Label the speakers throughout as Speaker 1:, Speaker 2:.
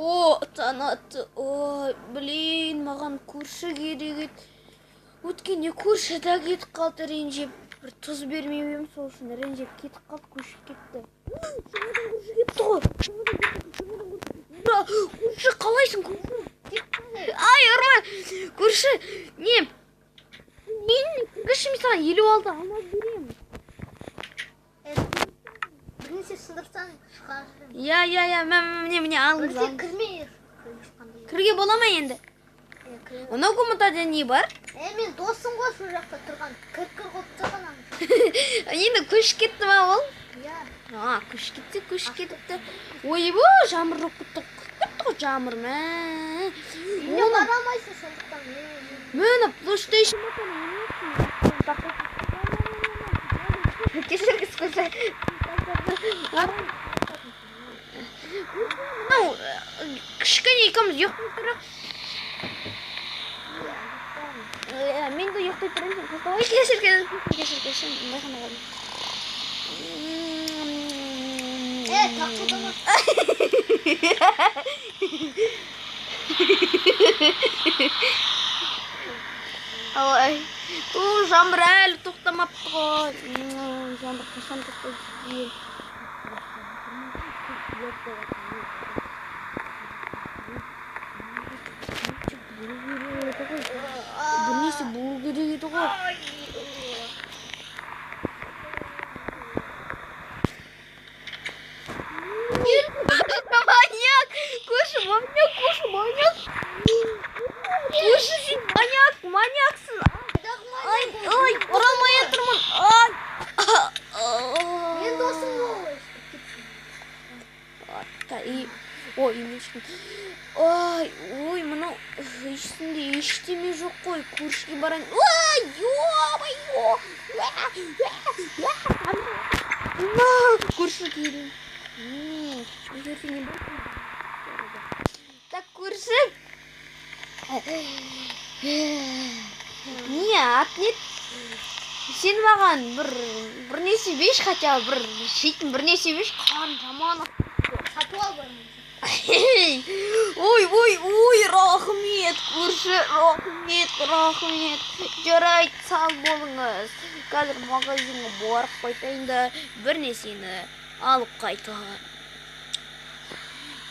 Speaker 1: О, таң атты. Ой, блин, маған көрші керек еді. Өткенде көрші де кетіп қалды ренжіп. Бір тұз бермеп едім, сол үшін ренжіп кетіп қалды, көшіп кетті. Жаңадан көрші келіпті ғой. Көрші, қалайсың, көрші? Ай, ұрма. Көрші, не? Мен кіргізші, мен саған 56 алмаз беремін.
Speaker 2: Бірнәрсе сындырсаң шығарып.
Speaker 1: Иә, иә, иә, міне, міне, алыңыз,
Speaker 2: Бірнәрсе
Speaker 1: алыңыз.
Speaker 2: Кірме ешқандай.
Speaker 1: Кіруге бола ма енді?
Speaker 2: Е, кіре.
Speaker 1: Анау комнатада не бар?
Speaker 2: Е, мен досым ғой сол жақта тұрған. Кір кір қылып тұрған ана.
Speaker 1: Енді көшіп кетті ма ол?
Speaker 2: Иә.
Speaker 1: А, көшіп кетсе, көшіп кетіпті. Ойбу, жаңбыр жауып кетті. Кетті ғой жаңбыр, мә.
Speaker 2: Үйіне
Speaker 1: Оны
Speaker 2: бара алмайсың сондықтан.
Speaker 1: Міне, PlayStation. Кешіріңіз, көрші. Мынау кішкене екеуміз ұйықтай тұрайық. Мен де ұйықтай тұрайын, сен қоста. Ой, кешір, кешір, кешір, кешір, байқамай қалдым.
Speaker 2: Е, тақылдама.
Speaker 1: Ой, ту, жаңбыр әлі тоқтамапты ғой. Жаңбыр қашан тоқтайды? Бірнәрсе болу керек еді ғой. Маньяк! Көрші, маньяк, көрші, маньяк! Көрші, сен маньяк, маньяксың! Ай, ай, ұра алмай жатырмын. Ай!
Speaker 2: Мен досым ғой.
Speaker 1: Та, и, ой, мен шықтым. Ой, ой, мынау үстінде ештеме жоқ қой. Көршіге барайын. Ой, ё-моё! Көрші келді. Бұл жерде не бар? Так, көрші. Не, ат не? Сен маған бір бірнәрсе берші, хотя бы бір жейтін бірнәрсе берші, қарным жаман ашып.
Speaker 2: Сатып ал бармын.
Speaker 1: Ой, ой, ой, рахмет, көрші, рахмет, рахмет. Жарайды, сау болыңыз. Қазір магазинге барып қайтайын да бір нәрсені алып қайтайын.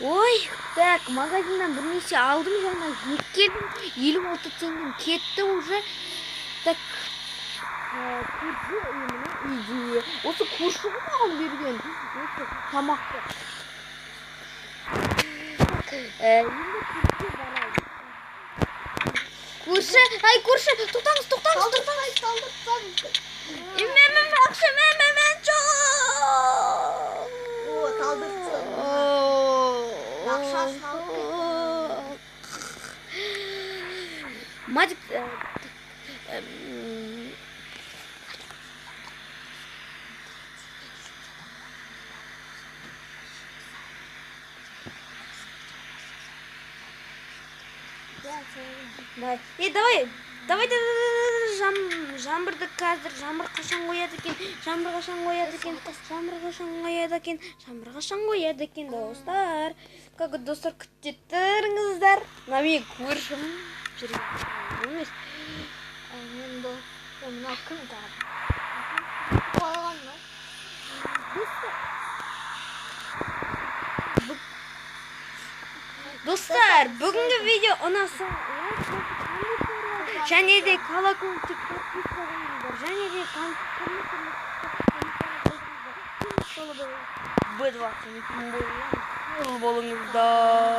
Speaker 1: Ой, так, магазиннен бір нәрсе алдым, жаңа жеп келдім. 56 теңгем кетті уже. Так, көрші мына үйде. Осы көрші ғой маған берген осы тамақты. Енді көршіге барайын. Көрші, ай, көрші, тоқтаңыз, тоқтаңыз, тоқтаңыз.
Speaker 2: Салдыртсаң.
Speaker 1: Мә, мә, мә, ақша, мә, мә, мә, жоқ.
Speaker 2: О, салдыртсаң. Ақшасын алып кетті.
Speaker 1: Мадик, давай. Е, давай, давай, давай, давай, жаңбырды қазір, жаңбыр қашан қояды екен, жаңбыр қашан қояды екен, жаңбыр қашан қояды екен, жаңбыр қашан қояды екен, достар. Как достар, күте тұрыңыздар. Мына менің көршім жүрген емес.
Speaker 2: Мен бұл, мынау кім тағы? Қойған ба?
Speaker 1: Достар, бүгінгі видео ұнаса, лайк басып, комментарий және де колокольчик подписка қойыңыздар, және де комментарий болыңыздар.